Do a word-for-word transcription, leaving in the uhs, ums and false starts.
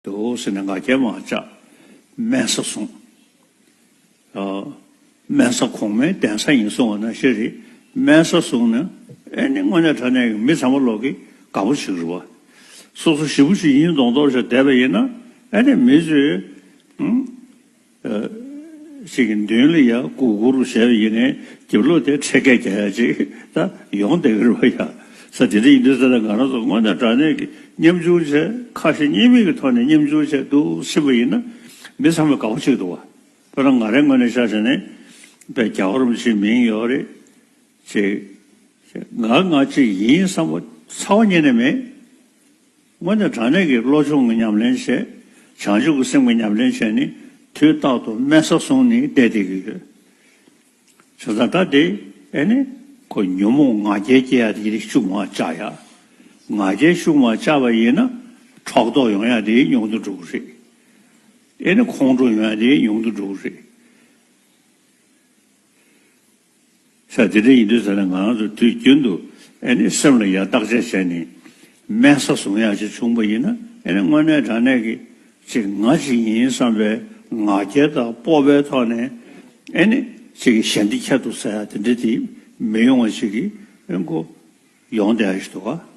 འདུག་ཟེར་ནས་ང་རྒྱལ་མ་བཅག་སྨན་ས་བཟུང་། ཨ། སྨན་ས་གོང་མའི་གདན་ས་ཡིན་གསུང་བ་ནང་བཞིན་རེད། སྨན་ས་བཟུང་ནས་ཨེ་ནི་དངོས་གནས་དྲང་གནས་ཀྱི་མི་ཚང་མ་ལོག་གི་དགའ་པོ་ཞིག་རེད་བ། སོ་སོ་ཞེ་པོ་ཞིག་ཡིན་མདོག་མདོག་བྱས་བསྡད་པ་ཡིན་ན་ཨེ་ནི་མི་ཚོས་ཨང་། ཨ། ཞིག་གི་མདུན་ལ་ཡ་གུ་གུ་རུ་བྱས་པ་ཡིན་ནའི་རྒྱབ་ལོགས་དེ་འཕྲེད་སྐད་རྒྱག་ཡ་ཅིག་ད་ཡོང་བསྡད་ཀྱི་རེད་བ་ཡ། ས་དེ་འདྲ་ཡིན་དུས་ས་ད་ང་རང་ཚོ་དངོས་གནས་དྲང་གནས་ཀྱི་མཉམ་ཞུགས་བྱས་ཁ་ཞེ་གཉིས་མེད་ཀྱི་ཐོག་ནས་མཉམ་ཞུགས་བྱས་འདུག་ཕྱིན་པ་ཡིན་ན་མི་ཚང་མས་དགའ་པོ་བྱེད་ཀྱི་འདུག་བ། དཔེར་ན་ང་རའི་ངོས་ནས་ཆ་བཞག་ནས་དཔེ་རྒྱལ་བ་རིན་པོ་ཆེའི་མིང་ཡོད་རེད། ཅེས། ང་ང་ཅིག་ཡིན་བསམ་པ་ཚ་བ་ཉིད་ནས་མེད། དངོས་གནས་དྲང་གནས་ཀྱི་བློ་སྦྱོང་གི་ཉམས་ལེན་བྱས། བྱང་ཆུབ་ཀྱི་སེམས་ཀྱི་ཉམས་ལེན་བྱས་ནས་དུས་རྟག་ཏུ་སྨན་ས་བཟུང་ནས་བསྡད་བསྡད་ཀྱི་ཡོད། བྱས་ཙང་ད་དེ་ཨེ་ནི་ཁོ་ཉོན་མོངས་ང་རྒྱལ་སྐྱེ་ཡ་དེ་ཤུགས་མ་བཅག་ཡ། ང་རྒྱལ་ཤུགས་མ་བཅག་པ་ཡིན་ན་ཕྲག་དོག་ཡོང་ཡ་དེ་ཉུང་དུ་འགྲོ་གི་རེད། ཨེ་ནི་ཁོང་ཁྲོ་ཡོང་ཡ་དེ་ཉུང་དུ་འགྲོ་གི་རེད། ས་དེ་འདྲ་ཡིན་དུས་ཙ་ན་ང་རང་ཚོ་དུས་རྒྱུན་དུ་ཨེ་ནི་སེམས་ལ་ཡ་བརྟག་དཔྱད་བྱས་ནས་སྨན་ས་བཟུང་ཡག་ཅིག་བྱུང་པ་ཡིན་ན་ཨེ་ནི་དངོས་གནས་དྲང་གནས་ཀྱི་ཅིག་ང་ཅིག་ཡིན་བསམ་པའི་ང་རྒྱལ་དང་སྤོབས་པའི་ཐོག་ནས་ཨེ་ནི་ཅིག་ཞལ་འདི་ཁྱད་དུ་ཟ་ཡ་དེ་འདྲ་དེ་མི་ཡོང་བ་ཞིག་གི་ཨེ་ནི་ཁོ་ཡོང་བསྡད་ཡ་ཞིག་འདུག་ག